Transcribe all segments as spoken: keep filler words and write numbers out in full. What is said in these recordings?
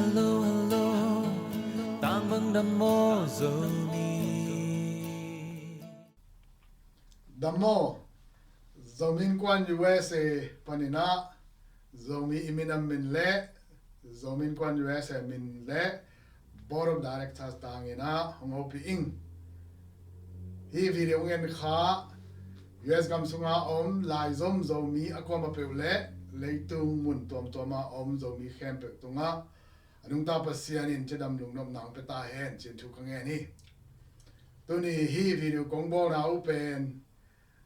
Hello, hello. Tang bang dam maw Zomi? Dam maw, Zomi Innkuan U S A panin ah Zomi i minam min le Zomi Innkuan U S A min le Board of Directors tangin ah hong hopih ing. Hih video hong en kha U S gam sunga om laizom Zomi a kuamah peuh le leitung mun tuamtuama om Zomi khempeuh tungah a nungta Pasian in cidam lungnopna hong pia ta hen ci-in thu ka ngen hi. Tuni hih video kong bawlna uh pen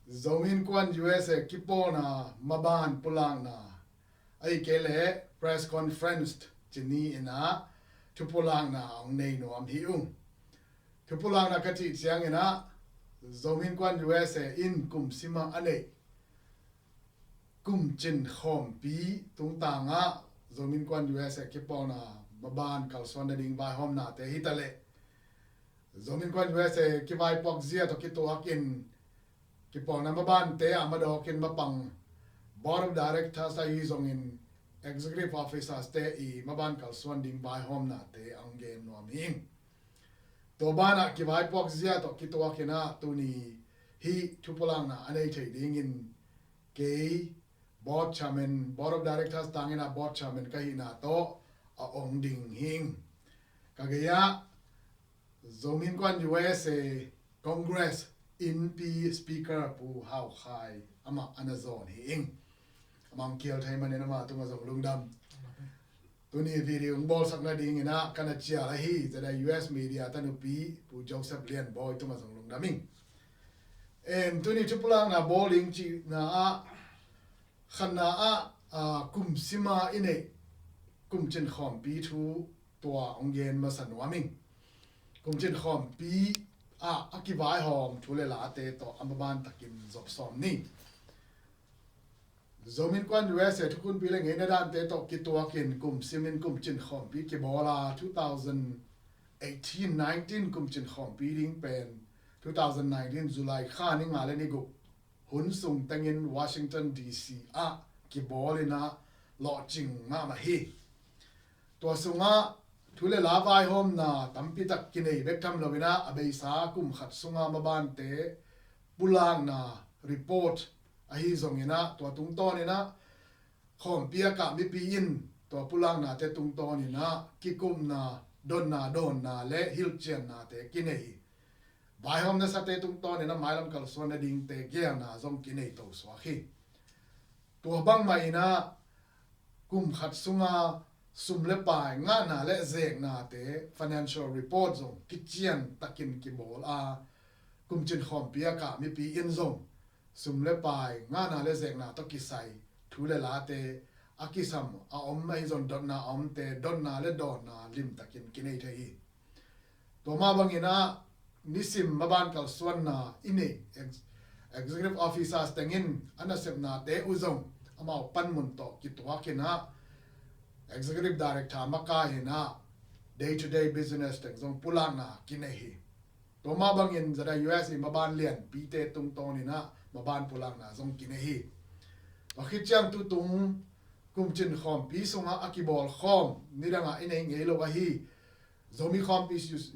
Zomi Innkuan U S A kipawlna maban pulakna, ahih kei leh press conference ci ni-in ah thupulakna hong nei nuam hi ung. Thupulakna ka cih ciangin ah Zomi Innkuan U S A in kum sima a neih kumcin khawmpi tungtangah Zomi Innkuan U S A kipawlna maban kalsuan nading vaihawmnate hi ta leh Zomi Innkuan U S A kivaipuak zia tawh kituakin kipawlna mabante ah madawkin mapang Board of Directors ahi zongin Executive Officers te i maban kalsuan ding vaihawmnate hong gen nuam hi ing. Tua banah kivaipuak zia tawh kituakin ah tuni hih thupulakna a nei thei dingin kei Board Chairman, Board of Directors tangin ah Board Chairman ka hihna tawh a ong ding hi ing. Ka gei-ah Zomi Innkuan U S A Congress Innpi Speaker Pu Hau Khai amah a na zawn hi ing. Amah hong kial thei manin amah tungah zong lungdam. Tuni video hong bawlsak nadingin ah ka na cial ahi Zada U S Media tanupi Pu Joseph Lian Bawi tungah zong lungdam ing. En, tuni thupulakna bawl ding cihna ah khatna ah, ah, kum sima i neih kumcin khawmpi thu tua hong gen masa nuam ing. Kumcin khawmpi ah a kivaihawm thu le late tawh a maban takin zop sawm ni. Zomi Innkuan U S A thukhunpi le ngeina dante tawh kituakin kum simin kumcin khawmpi kibawl a, two thousand eighteen nineteen kumcin khawmpi ding pen two thousand nineteen July kha ni nga le ni guk hun sung tengin Washington D C ah kibawlin ah lawhcing mahmah hi. Tua sungah thu le la vaihawmna tampi tak kinei bek tham loin ah a beisa kum khat sunga mabante pulakna report ahi zongin ah tua tungtawnin ah khawmpi a kah mipi in tua pulaknate tungtawnin ah kikupna, dotna, dawnna le hilhciannate kinei hi. Vaihawm nasate tungtawnin ah mailam kalsuan nadingte geelna zong kinei to suak hi. Tua bangmah in ah kum khat sunga sum le pai ngahna le zeknate financial report zong kician takin kibawl a, kumcin khawmpi a kah mipi in zong sum le pai ngahna le zekna tawh kisai thu le late a kisam a om ahi zong dotna a omte dotna le dawnna limtakin kinei thei hi. Tua mah bangin ah nisim maban kalsuanna i neih ex-, executive officers tengin a nasepnate uh zong amau panmun tawh kituakin ah executive director makaihin ah day to day business teng zong pulakna kinei hi. Tua mah bangin Zada U S i maban lianpite tungtawnin ah maban pulakna zong kinei hi. Tua khit ciang tutung kumcin khawmpi sungah a kibawl khawm nidangah i nei ngei lo ahi Zomi khawmpi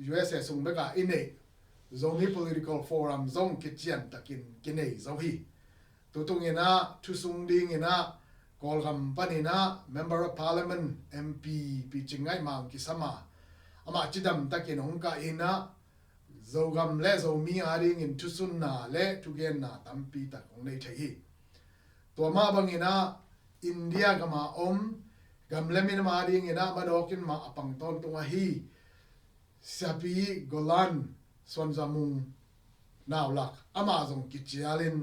U S A sung bekah i neih Zomi Political Forum zong kician takin kinei zo hi. Tutungin ah thusung dingin ah Kawlgam panin ah Member of Parliament M P Pi Cing Ngaih Mang kisam a, amah cidam takin hong kah in ah Zogam le Zomi adingin thusunna le thugenna tampi tak hong nei thei hi. Tua mah bangin ah India gama om gam le minam adingin ah madawkin mah a pang tawntung ahi Siapi Golan Suan Za Mung Naulak amah zong kicialin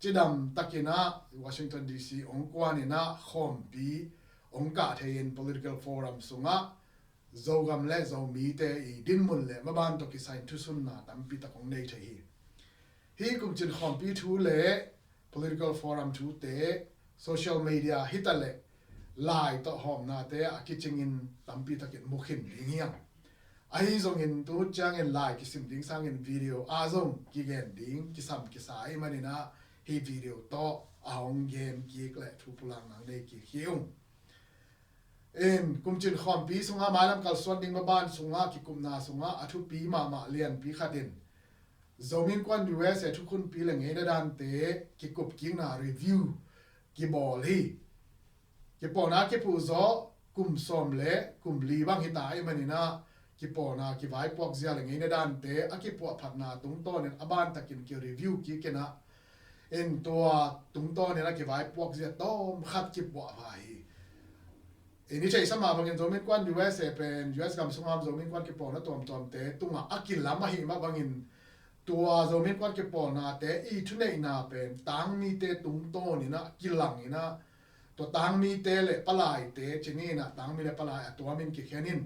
cidam takin ah Washington D C hong kuanin ah khawmpi hong kah thei-in political forum sungah Zogam le Zomite i dinmun le maban tawh kisai-in thusunna tampi tak hong nei thei hi. Hih kumcin khawmpi thu le political forum thute social media hi ta leh lai tawh hawmnate a kicingin tampi takin mu khin ding hi hang. Ahi zongin tu ciangin lai kisim ding sangin video ah zong kigen ding kisam kisa ahih manin ah hih video tawh a hong gen kik le thu pulakna nei kik hi ung. In kumcin khawmpi sungah mailam kalsuan ding maban sungah kikupna sungah a thupi mahmah lianpi khat in Zomi Innkuan U S A thukhunpi le ngeina dante kikup kikna review kibawl hi. Kipawlna kipuh zawh kum sawm le kum li bang hita ahih maninah kipawlna kivaipuak zia le ngeina dante a kipuah phatna tungtawnin a bantakin kireview kikinah in tua tungtawnin a kivaipuak zia tawm khat kipuah pha hi. In i theihsa mah bangin Zomi Innkuan U S A pen U S gam sungah Zomi Innkuan kipawlna tuamtuamte tungah a kilam ahih mah bangin tua Zomi Innkuan kipawlnate i thuneihna pen tangmite tungtawninah kilanginah tua tangmite le palaite cininah tangmi le palai a tuamin kikhenin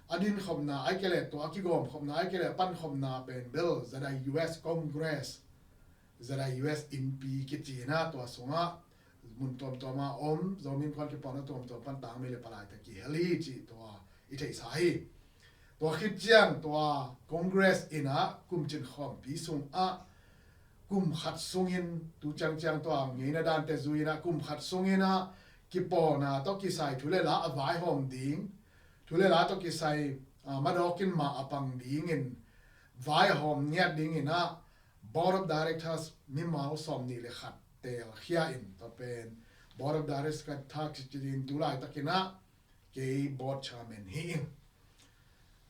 a dinkhopna ai kele tua a kigawmkhopna ai kele pankhopna pen bel zadai U S Congress, zadai U S innpi kicinah tua sungah mun tuamtuama om Zomi Innkuan kipawlna tuamtuam pan tangmi le palaite kihel hi cih tua i theihsa hi. Tua khit ciang tua Congress inah kumcin khawmpi sungah kum khat sungin tu ciangciang tua ngeina dante zui inah kum khat sunginah kipawlna tawh kisai thu le la a vaihawm ding, thu le la tawh kisai madawkin mah a pang dingin vai a hawm ngiat dinginah Board of Directors mimal sawm nih le khat teelkhia in tua pen Board of Directors khat thak cicidin tu laitakinah kei board chairman hi in.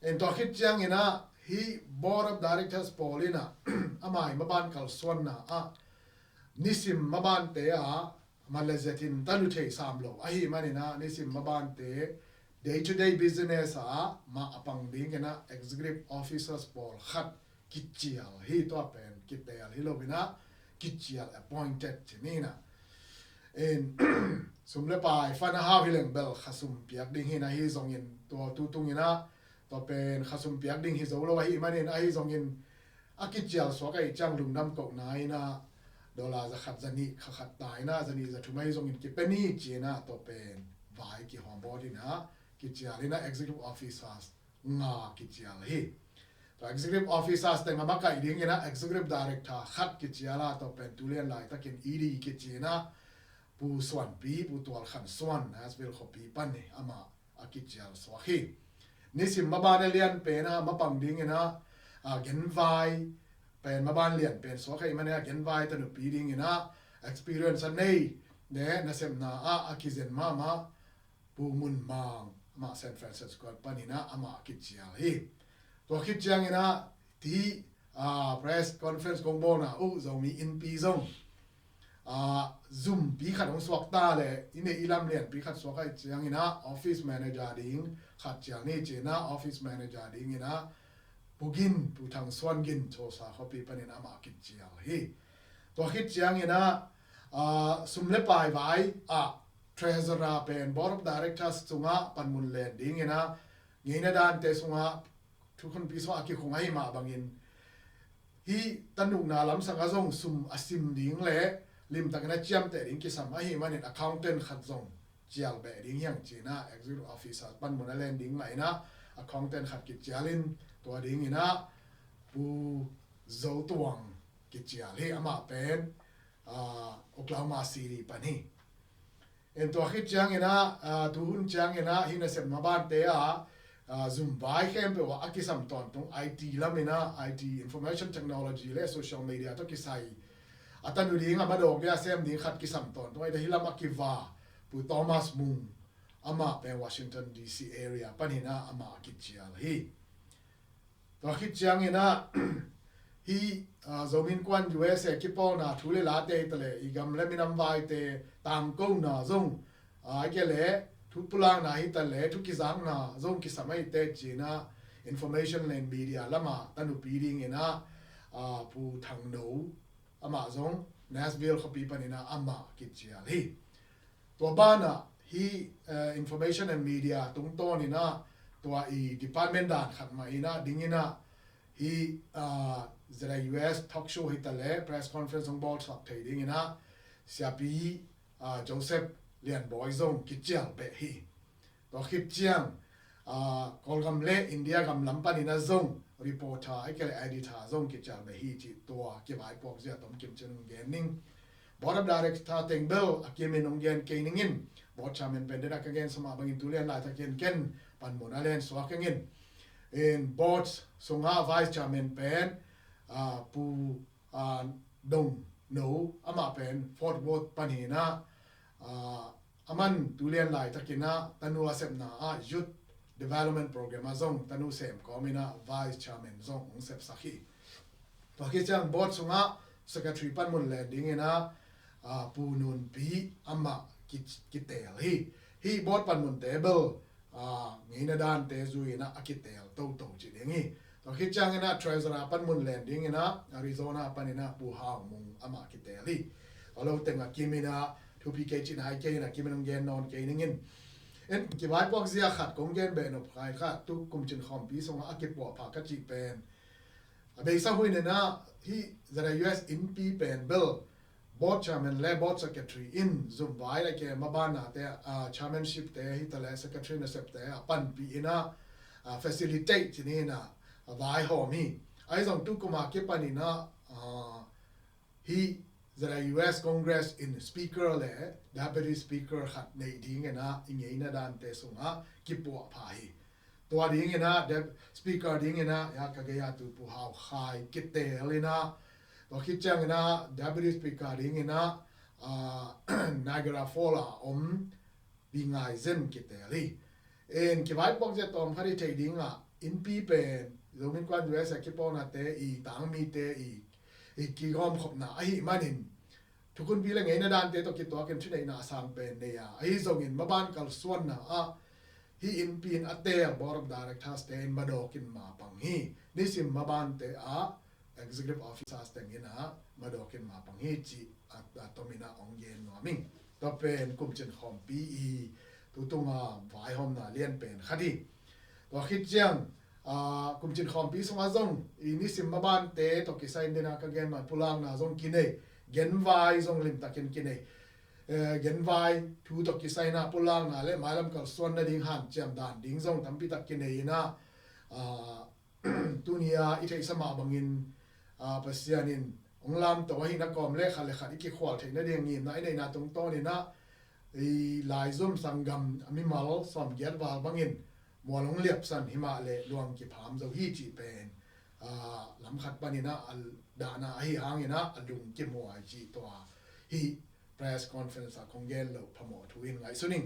In tua khit cianginah hih Board of Directors pawl inah amai maban kalsuanna ah nisim mabante ah man le zetin tanu thei sam lo ahih maninah nisim mabante day to day business ah mah a pang dinginah executive officers pawl khat kicial hi. Tua pen kiteel hi loinah kicial, appointed cininah in sum le pai fund a hau hi leng bel khasum piak ding hinah hi zongin tua tutunginah tua pen khasum piak ding hi zo lo ahih manin ahi zongin a kicial suak ahih ciang lungdam kohna inah dollar zakhat zanih khakhat ta inah zanih zathum ahi zongin kipia ni cinah tua pen vai kihawm bawt inah kicial inah executive officers nga kicial hi. Tua executive officers teng a makaih dinginah executive director khat kicial a tua pen tulian laitakin E D kicinah Pu Suanpi, Pu Tual Khan Suan, Nashville khuapi pan hi, amah a kicial suak hi. Nisim maban a lian penah mapang dinginah a genvai pen maban lian pen suak ahih maninah genvai tanupi dinginah experience a nei le nasepna ah a kizen mahmah Pu Mun Mang, amah San Francisco paninah amah kicial hi. Tua khit cianginah ti press conference kong bawlna uh Zomi innpi zong zumpi khat hong suak ta le i neih i lam lianpi khat suak ahih cianginah office manager ding khat cial ni cinah office manager dinginah Pu Gin, Pu Thang Suan Gin, Tulsa khuapi panin amah kicial hi. Tua khit cianginah sum le pai vai ah treasurer pen board of directors sungah panmun len dinginah ngeina dante sungah thukhunpi sungah a kikhung ahih mah bangin hih tanukna lamsang a zong sum a sim ding le limtakin a ciamteh ding kisam ahih manin accountant khat zong cial beh ding hiang cinah executive officer panmun a len ding mah inah accountant khat kicialin tua dinginah Pu Zo Tuang kicial hi. Amah pen Oklahoma City pan hi. En tua khit cianginah tuhun cianginah hih nasep mabante ah zumvai khempeuh ah a kisam tawntung I T laminah I T, information technology le social media tawh kisai a tanu ding a madawk dia sem ding khat kisam tawntung ahi ta hi lam a kiva Pu Thomas Mung, amah pen Washington D C area paninah amah kicial hi. Tua khit cianginah hih Zomi Innkuan U S A kipawlna thu le late hi taleh i gam le minam vaite tangkona zong ai kele thu pulakna hi taleh thu kizakna zong kisam ahite cinah information le media lamah tanupi dinginah Pu Thang No, amah zong Nashville khuapi paninah amah kicial hi. Tua banah hih information and media tungtawninah tua i department dan khat mah inah dinginah hih Z I U S talk show hi taleh press conference hong bawlsak thei dinginah siapi Joseph Lian Bawi zong kicial beh hi. Tua khit ciang Kawlgam le India gam lam paninah zong reporter ai kele editor zong kicial beh hi cih tua kivaipuak zia tomkim cin gen ning. Board of Director teng bel a kimin hong gen kei ning in, board chairman pen dena ka gen sa mah bangin tu lian laitakin ken panmun a len suak ing in. In board sungah vice chairman pen, ah, Pu, ah, Dong No, amah pen Fort Worth pan hi in ah, ah, aman tu lian laitakin ah tanu a sepna ah Youth Development Program ah zong tanu sem kawmin ah vice chairman zong hong sepsak hi. Tua khit ciang board sungah secretary panmun len dingin ah, ah, Pu Nun Pi amah ki, kiteel hi. Hih board panmun te bel, ah, ngeina dante zui in ah a kiteel toto ci ding hi. Tua khit ciangin ah treasurer panmun len dingin ah Arizona panin ah Pu Hau Mung amah kiteel hi. Tua lo teng a kimin ah thupi kei cihna hi kei in ah kimin hong gen nawn kei ning in. En, kivaipuak zia khat kong gen beh nop khai kha, tu kumcin khawmpi sungah a kipuahpha ka cih pen, a beisa hun in ah hih Z I U S innpi pen bel board chairman le board secretary in zumvai le ke maban nate, ah, chairmanship te hi ta le secretary nasep te a panpih in ah, ah, facilitate ci ni in ah a vaihawm hi. Ahi zong tu kum a kipan in ah, ah, hih Z I U S Congress in speaker le deputy speaker khat neih dingin ah i ngeina dante sungah kipuahpha hi. Tua dingin ah dep-, speaker dingin ah, ya, ka gei a tu Pu Hau Khai kiteel in ah, tua khit ciangin ah deputy speaker dingin ah, ah, Niagara Falls a om Pi Ngai Zen kiteel hi. En, kivaipuak zia tawm khat i theih dingah innpi pen Zomi Innkuan U S A kipawnate i tangmite i, i kigawmkhopna ahih manin thukhunpi le ngeina dante tawh kituakin thuneihna a sang pen nei a, ahi zongin maban kalsuanna ah hih innpi in a teel board of directors te in madawkin mapang hi. Nisim mabante ah executive officers teng in ah madawkin mapang hi cih a, a tomin ah hong gen nuam ing. Tua pen kumcin khawmpi i tutunga vaihawmna lian pen khat hi. Tua khit ciang, ah, kumcin khawmpi sungah zong i nisim mabante tawh kisai in dena ka gen mai pulakna zong kinei, genvai zong limtakin kinei. Eh, genvai thu tawh kisai in ah pulakna le mailam kalsuan nading hanciam dan ding zong tampi tak kinei in ah, ah, tuni a i theihsa mah bangin, ah, Pasian in hong lamto ahihna kawm le khat le khat i kikhual theih nading ngimna i neihna tungtawn in ah i laizom sanggam a mimal sawmgiat val bangin mual hong liapsan hi mah le luang kipham zo hi cih pen, ah, lamkhat panin ah a dahna ahi hangin ah a lung kimuai cih tua hih press conference ah kong gen loh phamawh thu in ngaihsun ing.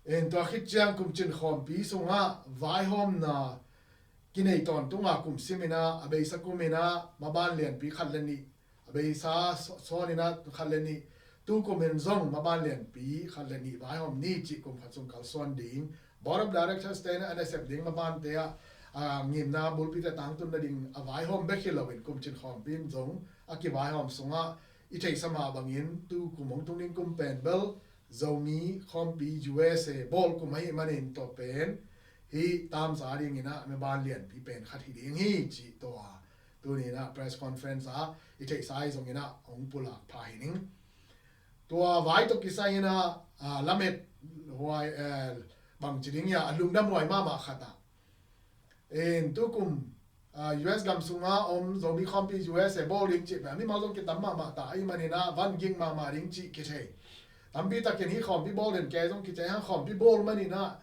En, tua khit ciang kumcin khawmpi sungah vaihawmna kinei tawntunga kum sim in ah, a beisa kum in ah maban lianpi khat le nih, a beisa saw-, sawn in ah khat le nih, tu kum in zong maban lianpi khat le nih vaihawm ni cih kum khat sung kalsuan ding, board of directors te in ah a nasep ding mabante ah, ah, ngimna bulpite tangtun nading a vaihawm bek hi loin kumcin khawmpi in zong a kivaihawm sungah i theihsa mah bangin tu kum hong tung ding kum pen bel Zomi Khawmpi U S A bawl kum ahih manin tua pen hih tamsa dingin ah maban lianpi pen khat hi ding hi cih tua tuni in ah press conference ah i theihsa ahi zongin ah hong pulak pha hi ning. Tua vai tawh kisai in ah, ah, lamet huai, eh, bangci ding hia, a lungdam huai mahmah khat ah, en, tu kum, ah, U S gam sunga om Zomi Khawmpi U S A bawl ding cih pen a mimal zong kitam mahmah ta ahih manin ah van ging mahmah ding cih kithei. Tampi takin hih khawmpi bawl den kei zong kithei hang, khawmpi bawl manin ah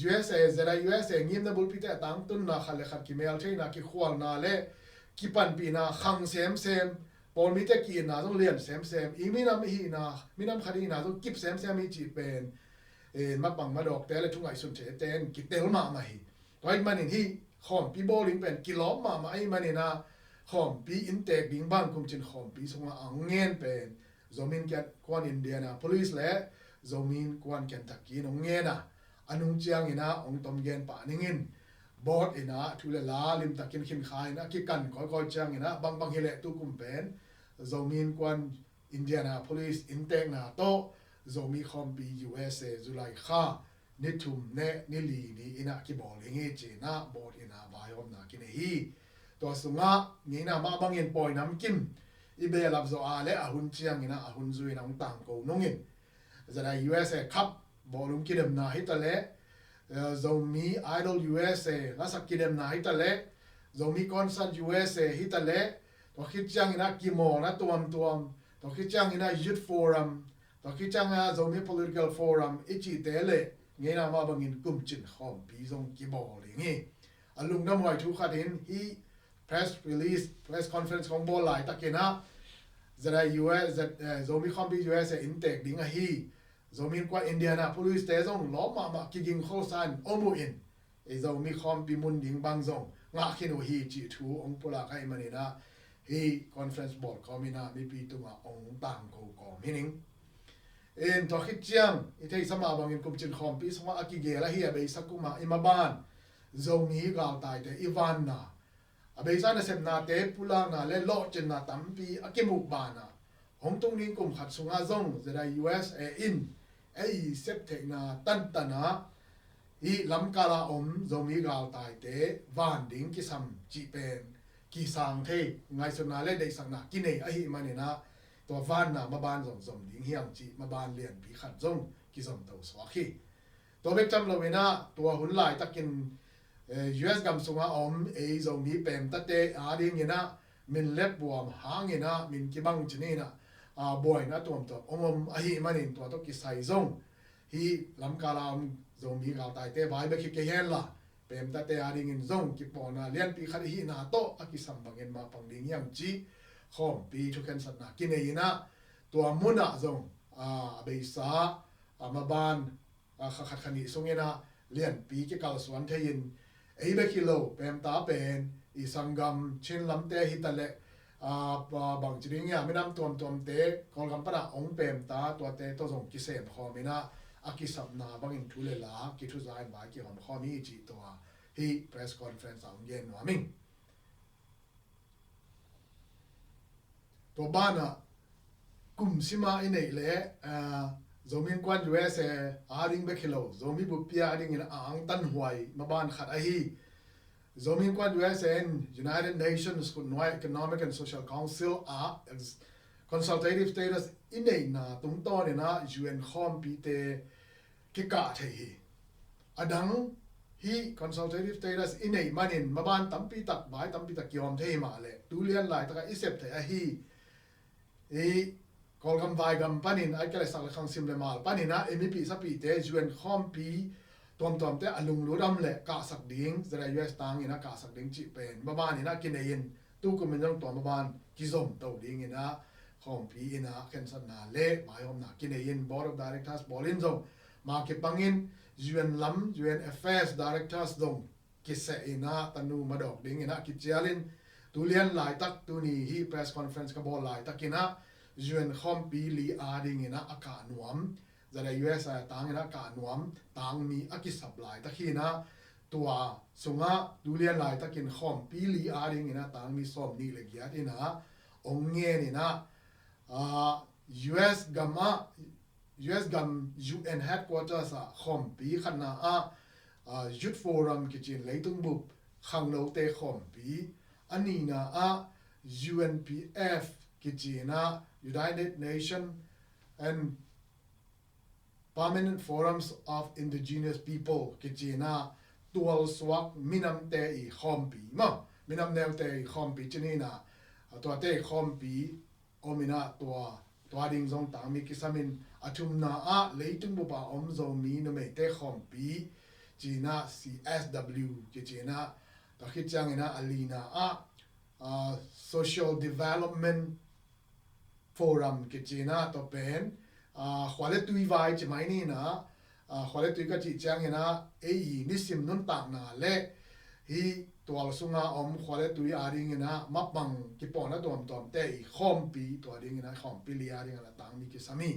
U S A, Z I U S A ngimna bulpite a tangtunna, khat le khat kimel theihna, kikhualna le kipanpihna khang semsem, pawlmite ki-itna zong lian semsem, i minam i hihna, minam khat i hihna zong kip semsem hi cih pen, eh, mapang madawkte le thu ngaihsun thei ten kitel mahmah hi. Tua ahih manin hih khawmpi bawl ding pen kilawm mahmah ahih manin ah khawmpi inntek ding bang kumcin khawmpi sungah a hong ngen pen Zomi Innkuan Indianapolis le Zomi Innkuan Kentucky in hong ngen a, a nung ciangin ah hong tom gen pah ning in, board in ah thu le la limtakin khin kha in ah kikan kawikawi ciangin ah bangbang hi leh tu kum pen Zomi Innkuan Indianapolis inntekna tawh Zomi Khawmpi U S A July kha ni thum le ni li ni in ah kibawl ding hi ci-in ah board in ah vaihawmna kinei hi. Tua sungah ngeina mah bangin pawi namkim i behlap zawh a le a hun ciangin ah a hun zui in ah hong tangko nungin Z I U S A Cup bawlung kidemna hi ta le, eh, Zomi Idol U S A lasak kidemna hi ta le, Zomi Concert U S A hi ta le, tua khit ciangin ah kimawlna tuamtuam, Tua khit ciangin ah Youth Forum, tua khit ciangin ah Zomi Political Forum i cihte le ngeina mah bangin kumcin khawmpi zong kibawl ding hi. A lungdam huai thu khat in hih press release, press conference kong bawl laitakin ah ZIUS, Z, eh, Zomi Khawmpi U S A inntek ding ahi. Zomi Innkuan Indiana police-te zong lawm mahmah kiging khosa in om uh in, ei Zomi khawmpi mun ding bang zong ngah khin uh hi cih thu hong pulak ahih manin ah hih conference bawl kawmin ah mipi tungah hong tangko kawm hi ning. In tua khit ciang i theihsa mah bangin kumcin khawmpi sungah a kigel ahi a beisa kumah i maban Zomi galtaite i vanna, a beisa nasepnate pulakna le lawhcinna tampi a kimuh banah hong tung ding kum khat sungah zong ZIUSA in ei septheihna tantanah hih lamkala om Zomi galtaite van ding kisam cih pen kisang thei ngaihsutna le deihsakna kinei ahih manin ah tua vanna maban zong zom ding hiang cih maban lianpi khat zong kizomto suak hi. Tua bek tham loin ah tua hun laitakin, eh, U S gam sungah om ei Zomi pemtate adingin ah min let buam hangin ah min kibang cinin ah, ah, buaina tuamtuam om om ahih manin tua tawh kisai zong hih lamkala om Zomi galtaite vai bek hi kei henla pemtate adingin zong kipawlna lianpi khat i hihna tawh a kisam bangin mapang ding hiang cih khawmpi thukhensatna kinei in ah tua munah zong, ah, a beisa, ah, maban, ah, kha khat kha nih sungin ah lianpi kikalsuan thei in ei bek hi lo pemta pen i sanggam Chin lamte hi ta leh, ah, pa, bangci ding hiam, minam tuamtuamte Kawlgam panah hong pemta tuate tawh zong kisem khawmin ah a kisapna bangin thu le la kithuza in vai kihawm khawm hi cih tua hih press conference ah hong gen nuam ing. Tua banah kum sima i neih leh, ah, Zomi Innkuan U S A ading bek hi lo, Zomi buppi adingin a angtanhuai maban khat ahi Zomi Innkuan U S A in United Nations khutnuai Economic and Social Council ah consultative status i neihna tungtawnin ah U N khawmpite kikah thei hi. A dang hih consultative status i neih manin maban tampi tak, vai tampi tak kihawm thei hi mah leh tu lian laitakah i sep thei ahi i Kawlgam vaigam panin a kei le sak le khang sim le mal panin ah i mipi sapite U N khawmpi tuamtuamte a lunglut om le kahsak ding, ZIUS tangin ah kahsak ding cih pen maban in ah kinei in tukum in zong tua maban kizomto dingin ah khawmpi in ah khensatna le vaihawmna kinei in Board of Directors bawl in zong ma kipangin U N lam, U N Affairs Directors zong kiseh in ah tanu madawk dingin ah kicial in tu lian laitak tuni hih press conference ka bawl laitakin ah U N khawmpi li adingin ah a kah nuam, ZIUSA tangin ah kah nuam tangmi a kisap laitak hi in ah tua sungah tu lian laitakin khawmpi li adingin ah tangmi sawmnih le giat in ah hong ngen in ah, ah, U S gam ah, U S gam U N headquarters ah khawmpi khatna ah, ah, Youth Forum kici in leitung bup khangnote khawmpi, a nihna ah U N P F kici in ah United Nation and Permanent Forums of Indigenous People kici in ah tualsuak minamte i khawmpi maw, minam neute i khawmpi ci ni in ah, tuate i khawmpi om in ah tua, tua ding zong tangmi kisam in a thumna ah leitung bup ah om Zomi numeite khawmpi ci in ah C S W kici in ah, tua khit ciangin ah a lina ah, ah, Social Development Forum kici in ah tua pen, ah, khua le tui vai ci mai ni in ah, ah, khua le tui ka cih ciangin ah ei i nisim nuntakna le hih tual sunga om khua le tui adingin ah mapang kipawlna tuamtuamte i khawmpi, tua dingin ah khawmpi li adingin ah tangmi kisam hi.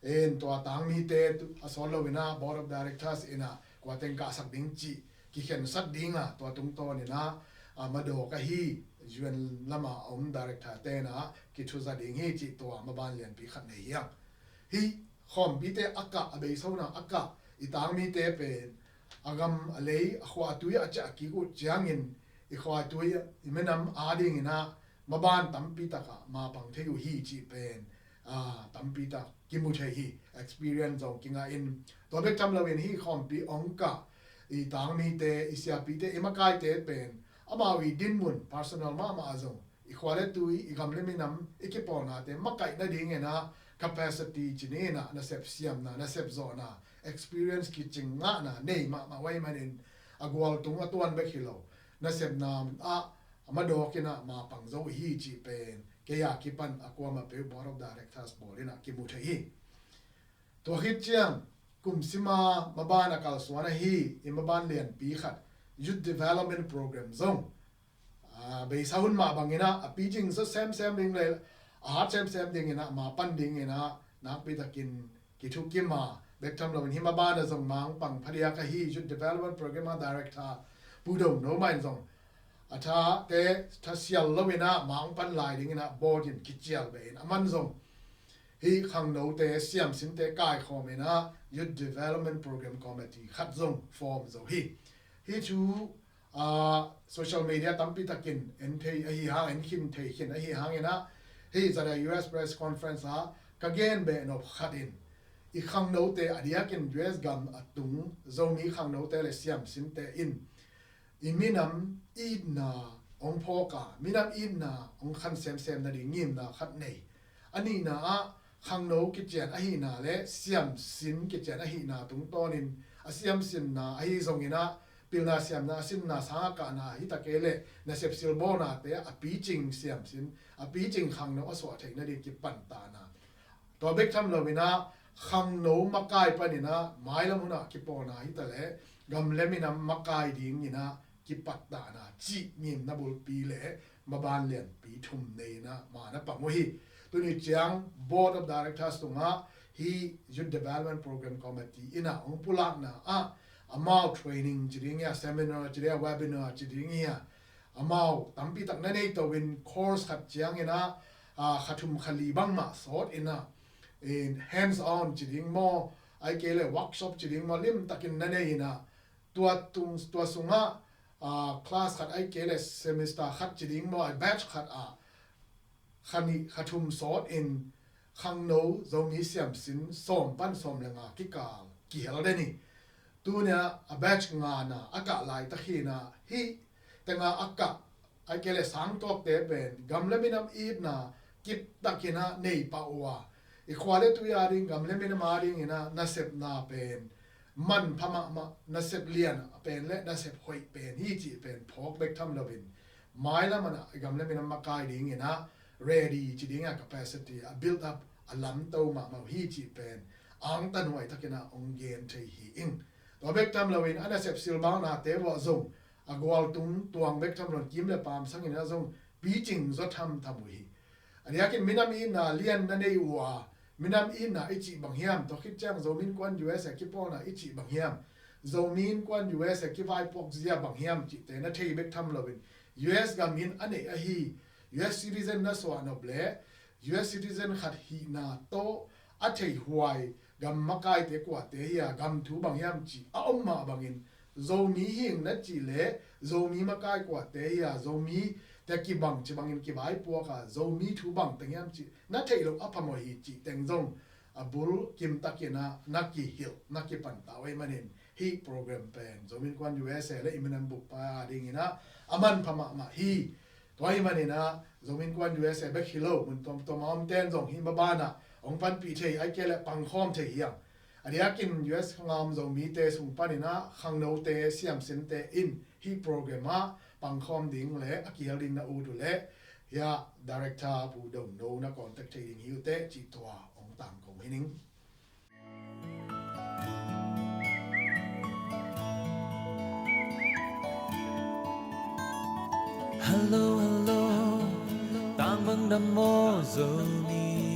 In tua tangmite tu, a sawt loin ah Board of Directors in ah kua teng kahsak ding cih kikhensat ding a, tua tungtawnin ah, ah, madawk ahi U N lam a om director te in ah kithuza ding hi cih tua maban lianpi khat nei hi hang. Hih khawmpite a kah, a beisona a kah i tangmite pen a gam a lei, a khua a tui a ciah kik uh ciangin i khua a tui, i minam adingin ah maban tampi takah mapang thei uh hi cih pen, ah, tampi tak kimu thei hi, experience zong kingah in. Tua bek tham loin hih khawmpi ong kah i tangmite, i siapite, i makaite pen amau i dinmun personal mahmah zong i khua le tui, i gam le minam, i kipawlnate makaih nadingin ah capacity ci ni in ah nasep siamna, nasep zawhna, experience kicing ngahna nei mahmah uh ahih manin a gualtung a tuan bek hi lo, nasepna ah a madawk in ah mapang zo i hi cih pen kei a kipan a kuamah peuh Board of Directors bawl in ah kimu thei hi. Tua khit ciang kum sima maban a kalsuan ahi i maban lianpi khat Youth Development Program zong, aa, beisa hun mah bangin ah a picing zo semsem ding le a hat semsem dingin ah ma pan dingin ah nakpi takin kithukim a, bek tham loin hi maban a zong ma hong pang phadiak ahi Youth Development Program a Director Pu Do No mah in zong a thate tha sial loin ah ma hong pan lai dingin ah board in kicial beh in, a man zong hi khangnote siamsinte kaikhawm in ah Youth Development Program Committee khat zong form zo hi. Hi thu, aa, social media tampi takin en thei ahi hang, en khin thei khin ahi hangin ah hi zada U S Press Conference ah ka gen beh nop khat in i khangnote a diakin U S gam a tung Zomi khangnote le siamsinte in i minam itna hong phawk a, minam itna hong khan semsem nading ngimna khat nei. A nihna ah khangno kician ahihna le siamsin kician ahihna tungtawnin a siamsinna ahi zongin ah pilna siamna a sinna sangah kahna hi ta kei leh nasep silbawlnate a picing siamsin, a picing khangno a suah theih nading kipan tahna. Tua bek tham loin ah khangno makai panin ah mailam hun ah kipawlna hi ta leh gam le minam makai dingin ah kipat tahna cih ngimna bulpi le maban lianpi thum nei in ah ma na pang uh hi. Tuni ciang Board of Directors tungah hi Youth Development Program Committee in ah hong pulakna ah amau training ci ding hi a, seminar ci ding hi a, webinar ci ding hi a, amau tampi tak na nei to in course khat ciangin ah, aa, kha thum kha li bangmah sawt in ah, in hands on ci ding maw, ahih kei leh workshop ci ding maw, lim takin na nei in ah, tua tung, tua sungah, aa, class khat ahih kei leh semester khat ci ding maw, a batch khat ah kha nih kha thum sawt in khangno Zomi siamsin sawm pan sawm le nga kikal kihel den hi. Tuni ah a batch ngana a kah laitak hi in ah, hih tenga a kah ahih kei leh sangtuakte pen gam le minam itna kip takin ah nei pah uh a, i khua le tui a ding, gam le minam a dingin ah nasepna pen manpha mahmah, nasep lian pen le nasep hoih pen hi cih pen phawk bek tham loin mailam ah i gam le minam makai dingin ah ready ci ding a, capacity a build up a lamto mahmah uh hi cih pen angtanhuai takin ah hong gen thei hi ing. Tua bek tham loin a nasep silbawlnate uh ah zong a gualtung tuang bek tham loin kim le paam sangin ah zong picing zaw thamtham uh hi. A diakin minam itna lian na nei uh a, minam itna i cih bang hiam, tua khit ciang Zomi Innkuan U S A kipawlna i cih bang hiam, Zomi Innkuan U S A kivaipuak zia bang hiam cihte na thei bek tham loin U S gam in a neih ahi, U S citizen na suah nop leh U S citizen khat hihna tawh a theih huai gam makaite kuate hi a, gam thu bang hiam cih a om mah bangin Zomi hi ing na cih leh Zomi makai kuate hi a, Zomi te kibang ci bangin kivaipuak a, Zomi thu bang teng hiam cih na theih loh a phamawh hi cih teng zong a bul kim takin ah na kihilh, na kipan ta uh ahih manin hih program pen Zomi Innkuan U S A le i minam buppi a dingin ah a manpha mahmah hi. Tua ahih manin ah Zomi Innkuan U S A bek hi lo, mun tuamtuam a omten zong hih maban ah hong panpih thei, ahih kei leh pangkhawm thei hi ing. A diakin U S khang a om Zomite sung panin ah khangnote siamsinte in hih program ah pangkhawm ding le a kihel ding na ut uh leh hiah Director Pu Do No na contact thei ding hi uh teh cih tua hong tangko hi ning. Hello, hello, tang bang dam maw Zomi?